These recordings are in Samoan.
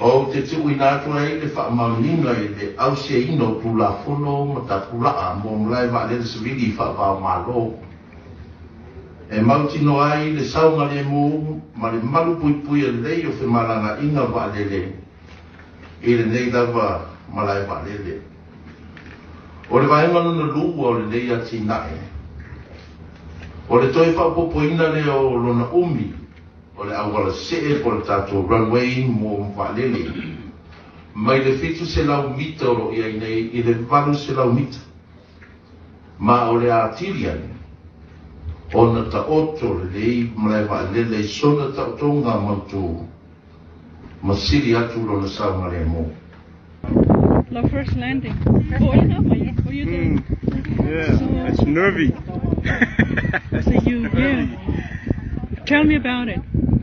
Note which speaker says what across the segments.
Speaker 1: Ou te tuuina atu ai le faamaoniga i le ausiaina o Tulafono ma tapulaa mo malae vaalele savili faava-o-Malo e mautinoa ai le saogalemu ma le malu puipuia lelei o femalagaaiga vaalele i lenei lava malae vaalele. O le vaega lona lua o lenei atinae, o le toe faaopoopoina lea o lona umi o le auala see po o le tatou runway mo vaalele mai le 700 mita o lo o i ai nei i le 800 mita, ma o le atili ai ona taoto lelei malae vaalele i sona taotoga mautu ma sili atu lona saogalemu.
Speaker 2: The first landing. Oh, were you there?
Speaker 3: Yeah, it's nervy.
Speaker 2: So you, yeah. Tell me about it.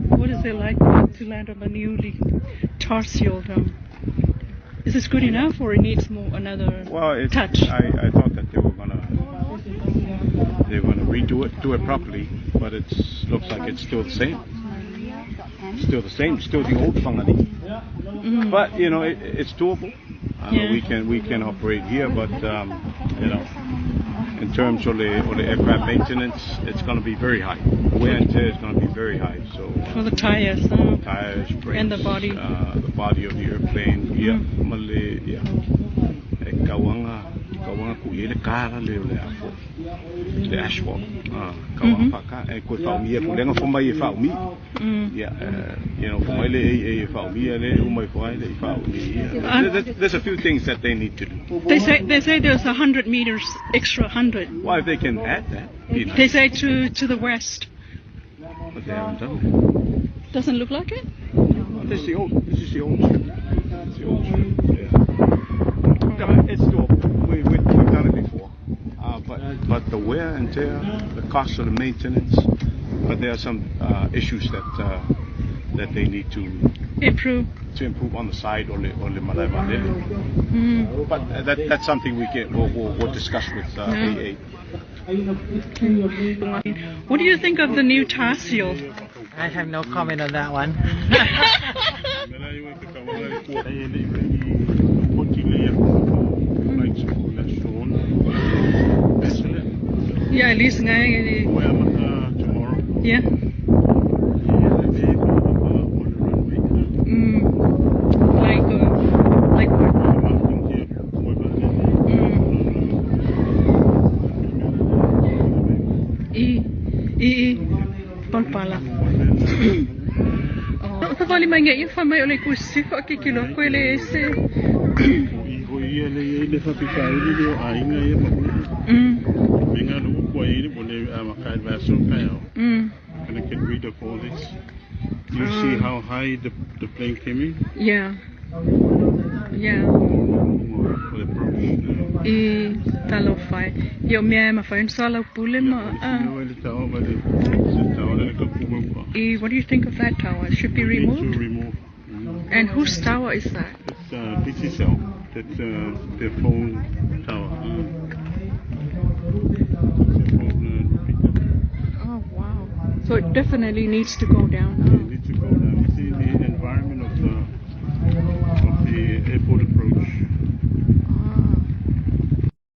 Speaker 2: What is it like to land on a newly tar-sealed? Is this good enough, or it needs more another
Speaker 3: Well,
Speaker 2: touch?
Speaker 3: I thought that they were gonna redo it, do it properly, but it looks like it's still the same. Still the same, still the old Fagalii. But it's doable. We can operate here, but in terms of the aircraft maintenance, it's going to be very high. Wear and tear is going to be very high. So
Speaker 2: For the tires.
Speaker 3: Tires, brakes,
Speaker 2: And the body.
Speaker 3: The body of the airplane. Yeah, male, yeah. E kauanga, kauanga ku i le kara le o le afo. Le asphalt. Ah, kauanga paka e koe whaumia ku lenga fo mai e whaumi. Yeah, fo mai le e e whaumia le umai fo ai le i whaumi. Yeah. There's a few things that they need to do.
Speaker 2: They say there's 100 meters extra 100.
Speaker 3: Well, if they can add that, be nice.
Speaker 2: They say to the west.
Speaker 3: But they haven't done that.
Speaker 2: Doesn't look like it.
Speaker 3: This is the old strip. It's the old strip. Yeah. Yeah, but it's doable. We've done it before. But the wear and tear, the cost of the maintenance, but there are some issues that they need to
Speaker 2: Improve.
Speaker 3: To improve on the side or the malae vaalele. But that's something we'll discuss with AA.
Speaker 2: What do you think of the new tar seal?
Speaker 4: I have no comment on that one.
Speaker 2: Yeah, at least ngay.
Speaker 3: Tomorrow.
Speaker 2: Yeah. Like what? I i i palpala. Oh, fa vali mai ngai fa mai o le kusi fa ke kilo ko le ese.
Speaker 5: I ho ia le ia le whapikauri le o ainga ia ma ulu. Me ngā luku kua i le mo le a makai vaso kai au. Gonna get rid of all this. You see how high the plane came in?
Speaker 2: Yeah.
Speaker 5: For the approach.
Speaker 2: I talo fai. Yo mea ma fai sala pule ma. Ah.
Speaker 5: Le tau ba le se tau le ka puma pa.
Speaker 2: I, what do you think of that tower? It should be
Speaker 5: We need
Speaker 2: removed.
Speaker 5: to remove.
Speaker 2: And whose tower is that?
Speaker 5: It's Digicel. That's their phone tower. Their phone repeater.
Speaker 2: Oh wow. So it definitely needs to go down.